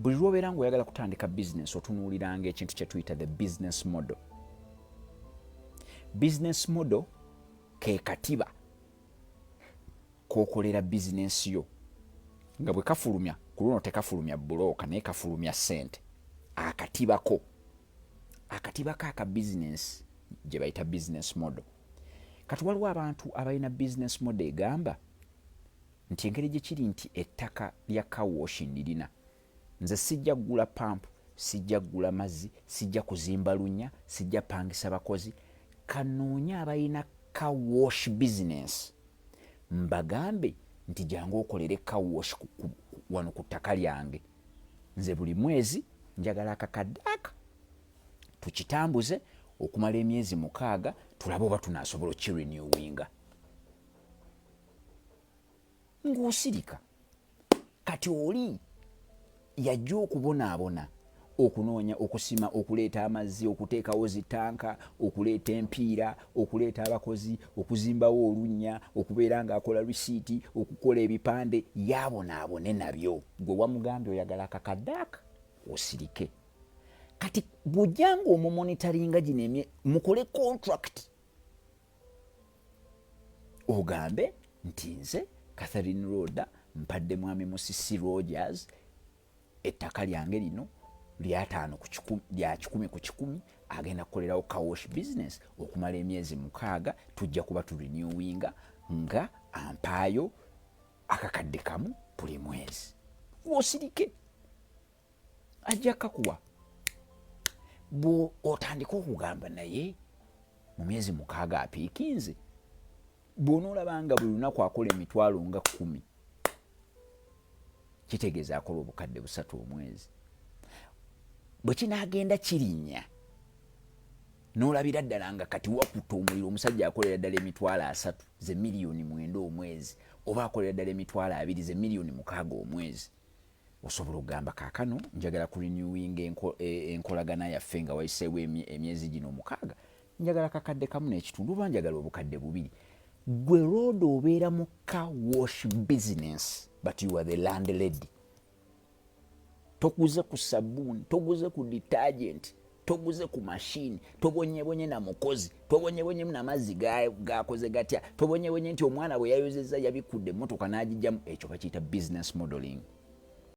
Buli lwobeera nga oyagala kutandika bizinesi, otunuuliranga ekintu kye tuyita the business model. Business model ke katiba k'okolera bizinesi yo nga bwe kafulumya. Ku luno tekafulumya bulooka, naye kafulumya ssente. Akatibako aka bizinesi gye bayita business model. Kati waliwo abantu abalina business model egamba nti engeri gye kiri nti ettaka lya car wash ndirina, nze sijja kugula pampu, sijja kugula mazzi, sijja kuzimba lunya, sijja pangisa bakozi, kanoonye abalina car wash business, mbagambe nti jangu okolere car wash wano ku ttaka lyange. Nze buli mwezi njagala akakadde aka, tukitambuze okumala emyezi 6, tulabe oba tunaasobola okirenewinga. Ng'osirika. Kati oli yajja okubonaabona, okunoonya, okusima, okuleeta amazzi, okuteekawo zitanka, okuleeta empiira, okuleeta abakozi, okuzimbawo olunnya, okubeera ng'akola risiiti, okukola ebipande, yaabonaabone nabyo. Gwe wamugambye oyagala akakadde aka, osirike. Kati bw'ojja nga omumonitaringa gino emye, mukole contract, ogambe nti nze Catherine Roda mpadde mwami Musisi Rogers ettaka lyange lino lyataano lya 100 ku 100, agenda kukolerawo car wash business okumala emyezi 6, tujja kuba turenewinga nga ampaayo akakadde kamu buli mwezi. Wosirike, ajja kakuwa. Bwo otandika okugamba naye mu myezi 6 apiikinze, bw'onoolaba nga buli lunaku akola emitwalo nga 10, kitegeeza akola obukadde 3 omwezi. Bwe kinaagenda kirinnya, n'olabira ddala nga kati wakutta omuliro, omusajja akolera ddala emitwalo 30, ze miliyoni 9 omwezi, oba akolera ddala emitwalo 20, ze miliyoni 6 omwezi, osobola okugamba, kaakano njagala ku renewing enkolagana yaffe nga wayiseewo emyezi gino 6, njagala kakadde kamu n'ekitundu oba njagala obukadde 2. Gwe Roda obeera mu car wash business, but you are the landlady. Toguze ku sabbuuni, toguze ku detergent, toguze ku mashini, tobonyebonye na mukozi, tobonyebonye namazzi gakoze gatya, tobonyebonye nti omwana bwe yayozezza yabikudde emmotoka n'agijjamu. Ekyo bakiyita business modeling.